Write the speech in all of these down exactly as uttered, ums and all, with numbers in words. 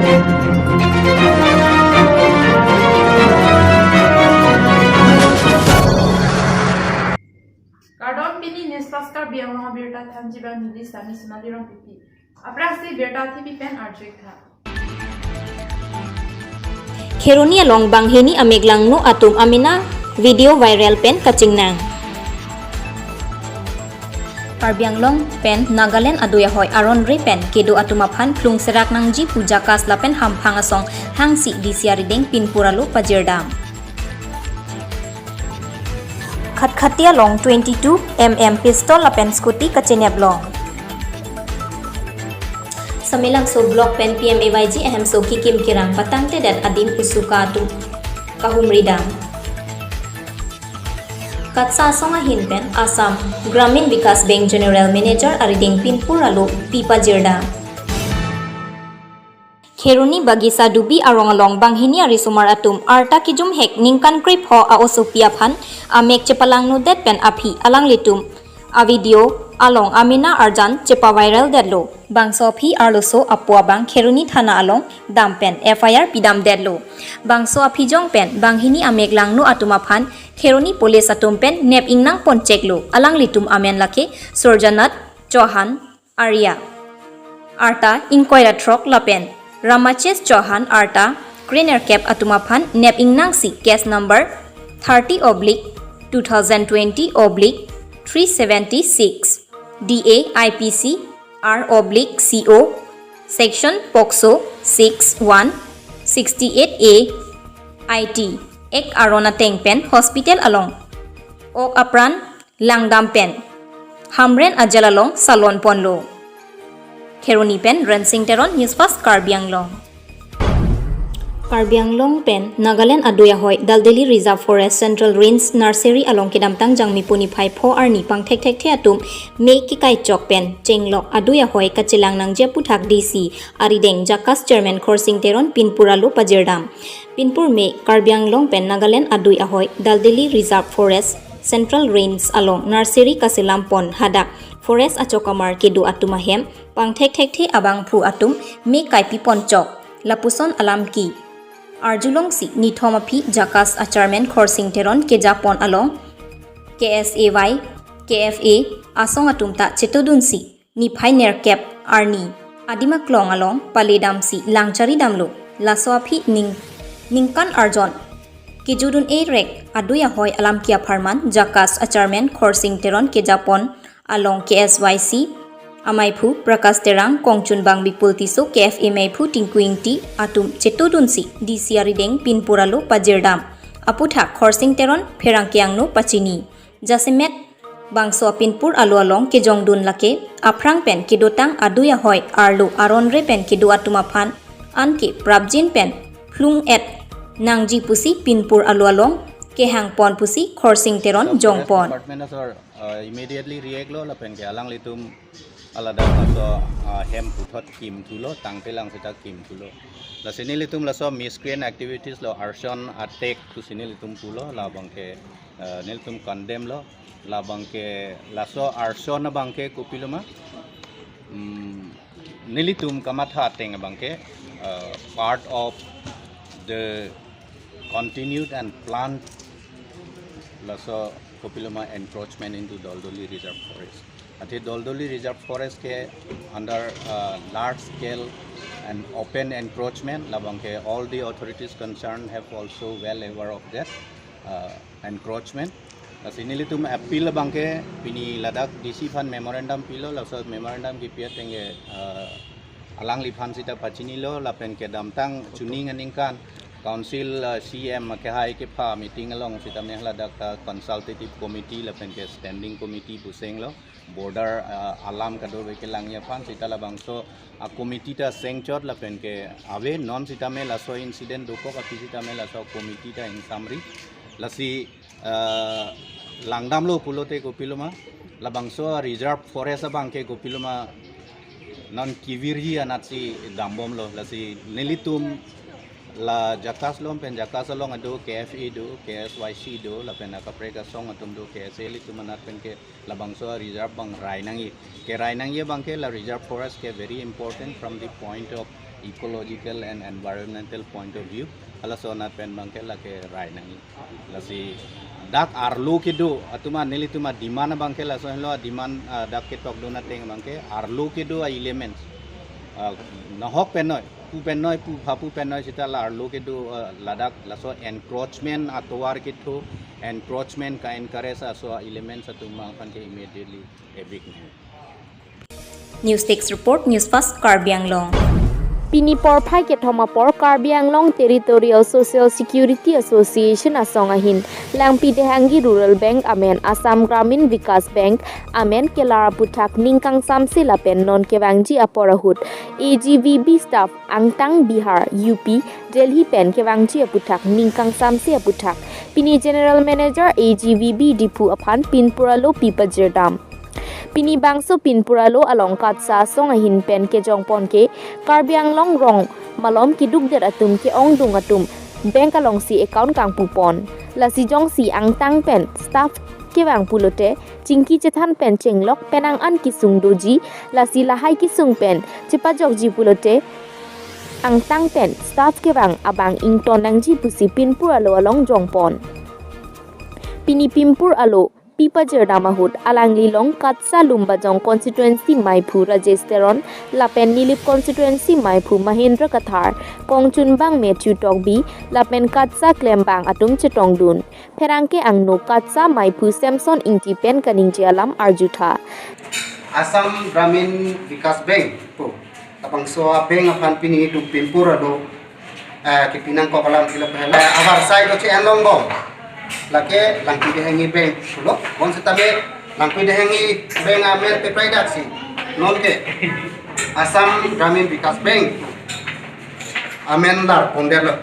Kardom, pini News Flash Karbi Anglong abirta thanji bang neli Sami Sonali Rongpipi. Aphrangsi birta thipi pen arju-ik tha. Kheroni along banghini amek langno atum amena video viral pen kachingnang. Karbi Anglong pen Nagaland adui ahoi aron re pen kedo atum aphan phlung serak nangji pu JACAS lapen hamphang asong hangsi D C arideng pinpur alo pajirdam. Khatkhati along twenty-two M M pistol lapen scooty kachenep long. Samelangso block pen P M A Y G ahemso kikim kirang patangtedet adim usuka atum kahumridam. KATSA asong ahin pen Assam Gramin Vikas Bank General Manager arideng pinpur alo pi pajirdam. Kheroni Bagisa Dubi arong along banghini arisomar atum arta kejum hek ningkan krepho a-osopi aphan amek chepalangnodet pen aphi alanglitum a-video along amena arjan chepa-viral detlo. Bangso aphi arloso apo abang Kheroni Thana along dam pen F I R pidamdetlo. Bangso aphi jong pen banghini amek langno atum aphan Kheroni Police atum pen nep ingnang poncheklo. Alanglitum amen lake Surjanath Chauhan, Arya, arta ingkoi ra throk lapen Ramaches Chauhan arta krenerkep atum aphan nep ingnangsi case number thirty oblique two thousand twenty oblique three seventy-six D A I P C R oblique C O section POCSO six one, sixty-eight A I T Act aron ateng pen hospital along ok apran langdam pen Hamren a-jail along salon ponlo. Kheroni pen Rensing Teron, News Fast Karbi Anglong. Karbi Anglong pen Nagaland adui ahoi Daldeli Reserve Forest Central Range Nursery along kedamtang Jangmi pu niphai pho arni pangthekthekthe atum me kekaichok pen chenglok adui ahoi kachelang nangji aputhak D C arideng JACAS Chairman Khorsing Teron pinpur alo pajirdam. Pinpur me Karbi Anglong pen Nagaland adui ahoi Daldeli Reserve Forest Central Range along nursery kaselam pon hadak forest achokamar kedo atum ahem pangthekthekthe abangphu atum me kaipi ponchok lapuson alam ke arjulongsi nithom aphi JACAS a-Chairman Khorsing Teron kejapon along K S A Y, K F A asong atum ta chetodunsi niphai nerkep arni adim aklong along paledamsi langcharidamlo. Laso aphi ning ningkan arjon kejudun-e rek adui ahoi alam ke apharman JACAS a-Chairman Khorsing Teron kejapon along K S Y C amaiphu Prakash Terang, kongchunbang Bipul Tisso, K F A meiphu Tinku Ingti atum chetodunsi D C arideng pinpur alo pajirdam aputhak Khorsing Teron pherangke angno pachini. Jasemet bangso apinpur alo along kejongdun lake aphrang pen kedotang adui ahoi arlo aron re pen kedo atum aphan anke prapjin pen phlung-et nangji pusi pinpur alo along kehang pon pusi Khorsing Teron jongpon. Department asor, uh, immediately react lo lapen ke alanglitum alada aso, uh, hem puthot kim thulo, tangtelang seta kim thulo. Lasi nelitum laso miscreant activities lo, arson attack pusi nelitum pulo, labang ke, uh, nelitum condemn lo, labang ke laso arson abang ke kopiloma, mm, nelitum kamatha ateng abang ke, uh, part of the continued and planned laso kopiloma encroachment into Doldoli Reserve Forest. Athe Doldoli Reserve Forest ke under, uh, large scale and open encroachment, labang ke all the authorities concerned have also well aware of that, uh, encroachment. Lasi nelitum appeal abang ke pini ladak D C aphan memorandum pilo, laso memorandum kipi ateng ke, uh, alangliphan seta pachinilo lapen kedamtang chuning aningkan Council, uh, C M kehai kepha meeting along sitame ladak ta consultative committee lapen ke standing committee pusenglo, border, uh, alam kadokave kelangji aphan seta labangso a-committee ta sengchot lapen ke ave, non sitame laso incident dokok aphi sitame laso committee ta ingsamri. Lasi, uh, langdamlo pulote kopiloma, labangso reserve forest abang ke kopiloma non kevirji anatsi dambomlo. Lasi nelitum la JACAS along pen JACAS along ado, K F A do, K S Y C do, lapen akaprek asong atum do, K S A, ilitum anat pen ke labangso reserve abang rai nangji. Kerai nangji abang ke la reserve forest ke very important from the point of Ecological and environmental point of view, halaso anat pen abangke lake rai nangji. Lasi dak arlo kedo atum, nelitum ademand abangke laso helo demand, ah, dak ketokdun ateng abangke arlo kedo a-elements. Ah, nahok pen noi, pu pen noi, pu phapu pen noi seta la arlo kedo, ah, ladak laso encroachment atovar ketho, encroachment ka-encourage aso elements atum abang aphan ke immediately evict nangji. News Desk Report, News Fast, Karbi Anglong. Pini porphai kethom apor Karbi Anglong Territorial Social Security Association asong ahin Langpi Dehangi Rural Bank amen Assam Gramin Vikas Bank amen kelar aputhak ning kangsamse lapen non kevangji apor ahut A G V B staff angtang Bihar, U P, Delhi pen kevangji aputhak ning kangsamse aputhak pini General Manager A G V B Diphu aphan pinpur alo pi pajirdam. Pini bangso pinpur alo along KATSA asong ahin pen kejongpon ke Karbi Anglong rong malom kedukdet atum ke-ongdung atum bank alongsi account kangpupon. Lasi jongsi angtang pen staff kevang pulote chingki chethan pen chenglok penang an kesung doji, lasi lahai kesung pen chepajokji pulote angtang pen staff kevang abang ington nangji pusi pinpur alo along jongpon. Pini pinpur alo pi pajirdam ahut alangli along KATSA Lumbajong constituency maiphu Rajesh Teron lapen Nilip constituency maiphu Mahendra Kathar, kongchunbang Matthew Tokbi lapen KATSA klembang atum chetongdun. Pherangke angno KATSA maiphu Samson Ingti pen kaningje alam arjutha. Assam Gramin Vikas Bank pu labangso a-bank aphan pini itum pinpur alo, eh, kepi nangkok alam thilo pehela avarsai ko che-en longbom. Lake Langpi Dehangi Bank pulo. Bonsitame Langpi Dehangi Bank amen pepraidaksi non ke Assam Gramin Vikas Bank amen larpondetlo.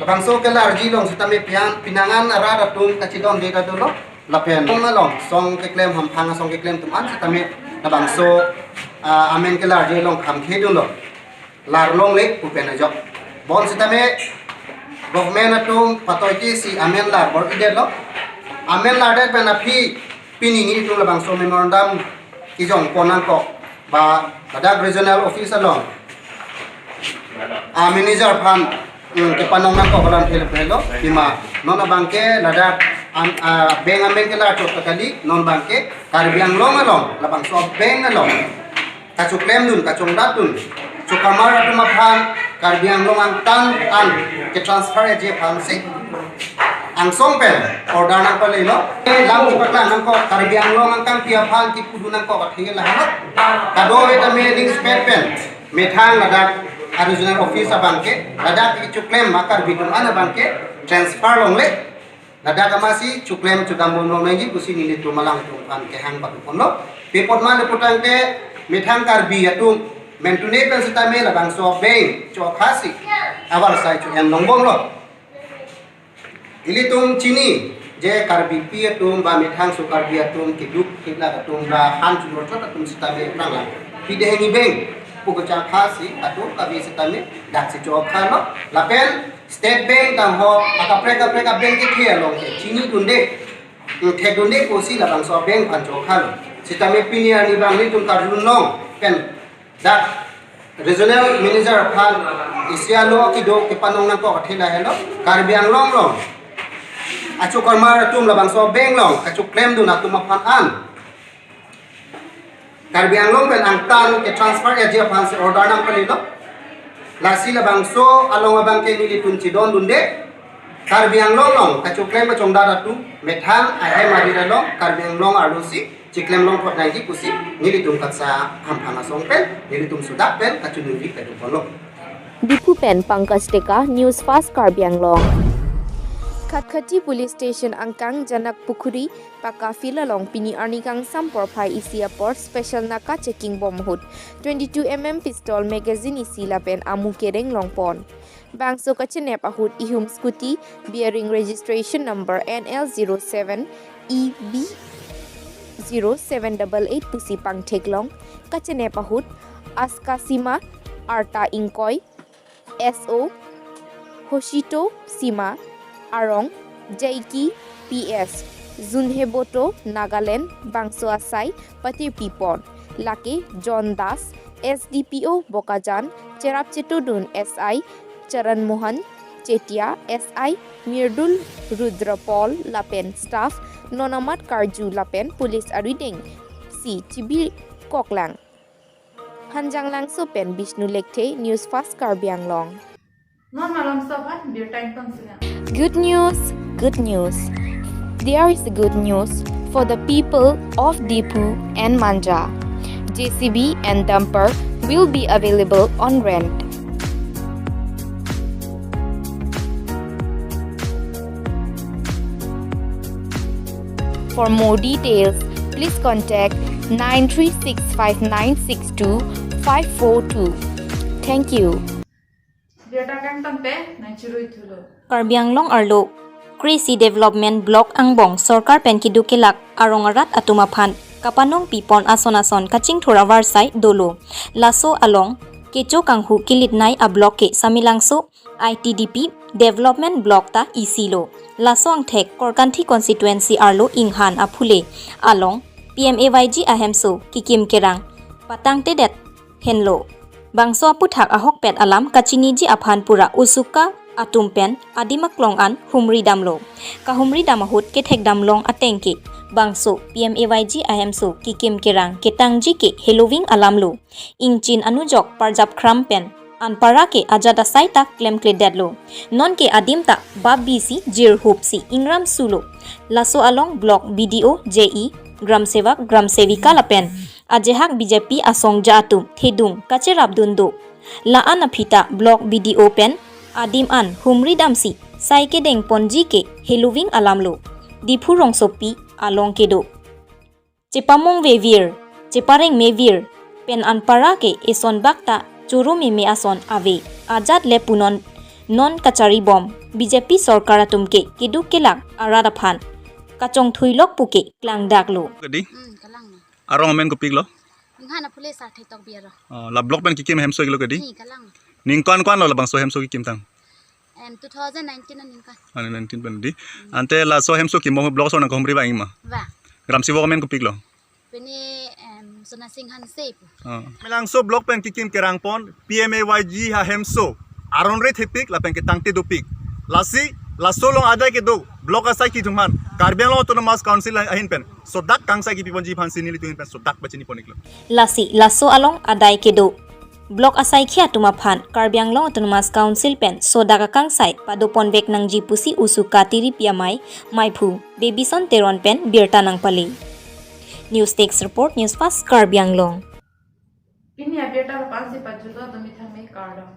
Labangso kelarji along sitame pian pinangan arat atum kachidonde ta dolo. Lapen along song keklem, hamphang asong keklem atum an sitame labangso, ah, amen kelarji along kham khedunlo. Lar longle pu pen ajok. Bonsitame government atum patoi tisi amen lar bor-idetlo. Amen lardet pen aphi pini nelitum labangso memorandum kejongpon nangkok ba ladak regional office along, ah, manager aphan, hmm, kepanong nangkok alam thilo pehelo, pima non abangke ladak am-, ah, bank amen kelar chot ta kali, non abangke Karbi Anglong along labangso bank along kachoklemdun, kachongdatdun, chokamar atum aphan Karbi Anglong angtan an ketransfer eji aphansi angsong pen order nangpalelo. Lam kepaklang nangkok, Karbi Anglong angkangpi aphan kepudun nangkok athe lahelo. Kadokave tame ningspet pen methang ladak a-regional office abangke, ladak kechoklem a-Karbi atum an abangke transfer longle. Ladak amatsi choklem chodambom longnangji pusi nelitum alangtum aphan kehang paduponlo. Pi apot ma le putangte methang Karbi atum mentune pen sitame labangso bank chokhasi avarsai cho-en longbomlo. Ilitum chini je Karbipi atum ba methangso Karbi atum keduk kelak atum ba han chunor chot atum sitame pranglang. Pi Dehangi Bank pu kechakhasi atum kave sitame daksi chokhalo. Lapen State Bank tangho akaprek kaprek a-bank kethe along ke chinidunde, mm, thekdunde pusi labangso bank aphan chokhalo. Sitame pini arni abang nelitum karjulong pen dak regional manager aphan isi alo kedo kepanong nangkok athe lahelo. Karbi Anglong along achokamar atum labangso bank along kachoklemdun atum aphan an Karbi Anglong pen angtan ketransfer eji aphansi order nangpalelo. Lasi labangso along abangke nelitum chidondunde. Karbi Anglong along kachoklem kachongdat atum methang ahem arit along Karbi Anglong arlosi cheklem longthot nangji pusi nelitum KATSA hamphang asong pen nelitum sudak pen kachiningri paduponlo. Diphu pen Pankaj Teka, News Fast Karbi Anglong. Khatkhati Police Station angkang Janak Pukhuri Paka Field along pini arni kangsam porphai isi apor special naka checking bom ahut twenty-two M M pistol magazine isi lapen amu kereng longpon. Bangso kachenep ahut ihum scooty bearing registration number N L zero seven E B zero seven double eight pusi pangtheklong. Kachenep ahut Aska Sima, arta ingkoi, S O Hoshito Sima, arong Jaiki P S, Zunheboto, Nagaland, bangso asai patirpipon. Lake John Das, S D P O Bokajan, cherap chetudun S I Charan Mohan Chetia, S I Mirdul Rudra Paul lapen staff non amat karju lapen police arideng si chibi koklang. Hanjanglangso pen Bishnu Lekthe, News Fast Karbi Anglong. Non malomso aphan birta ington sinang. Good news, good news. There is a good news for the people of Diphu and Manja. J C B and dumper will be available on rent. For more details, please contact nine three six five nine six two five four two. Thank you. Birta kangton pen nangchirui thulo. Karbi Anglong arlo Krishi Development Block angbong sorkar pen keduk kelak arong arat atum aphan kapanong pipon ason ason kachingthur avarsai dolo. Laso along kecho kanghu kilitnei ablock ke Samelangso I T D P Development Block ta isilo. Laso angthek Korkanthi constituency arlo Inghan aphule along P M A Y G ahemso kekim kerang patangtedet henlo. Bangso aputhak ahokpet alam kachiniji aphan pura usuka atum pen adim aklong an humri damlo. Kahumri dam ahut kethek damlong ateng ke bangso P M A Y G ahemso kekim kerang ketangji ke heloving alamlo. Ingchin anujok parjap khram pen anpara ke ajat asai ta klemkledetlo. Non ke adim ta bap bisi jirhup si ingram sulo. Laso along block B D O, J E, gram sevak, gram sevika lapen ajehak B J P asongja atum thedung kacherapdun do. La-an aphi ta block B D O pen adim an humri damsi sai kedeng ponji ke heloving alamlo. Diphu rongsopi along kedo chepamong vevir, chepareng mevir pen anpara ke eson bak ta choro meme ason ave. Ajat le punon non kacharibom B J P sorkar atum ke keduk kelak arat aphan kachongthuilok pu ke klangdaklo. Kedi? Hmm, kalang. Arong amen kopiklo? Inghan aphule Sarthe Tokbi arong. Oh, la block pen kekim hemso iklo kedi? Ni kalang. Ningkan ko-an lo labangso hemso kekimtang? Em, two thousand nineteen aningkan. Ah, nineteen pen di. Ante laso hemso kembom block ason nangkahumri vang ma? Vang. Gram sevak amen kopiklo? Pini, em, Sona Singh Hanse pu. Ah. Samelangso block pen kekim kerang pon P M A Y G ahemso aron rethepik lapen ketangte dopik. Lasi laso along adai kedo block asaikhi atum aphan Karbi Anglong Autonomous Council ahin pen sodak kangsai kepiponji aphansi nelitum ahin pen sodak pachini pon iklo. Lasi laso along adai kedo block asaikhi atum aphan Karbi Anglong Autonomous Council pen sodak akangsai padoponvek nangji pusi usuka tiripi amei maiphu Bebison Teron pen birta nangpale. News Desk Report, News Fast Karbi Anglong. Pini abirta lapu-ansi pajutlo, domi thame kardom.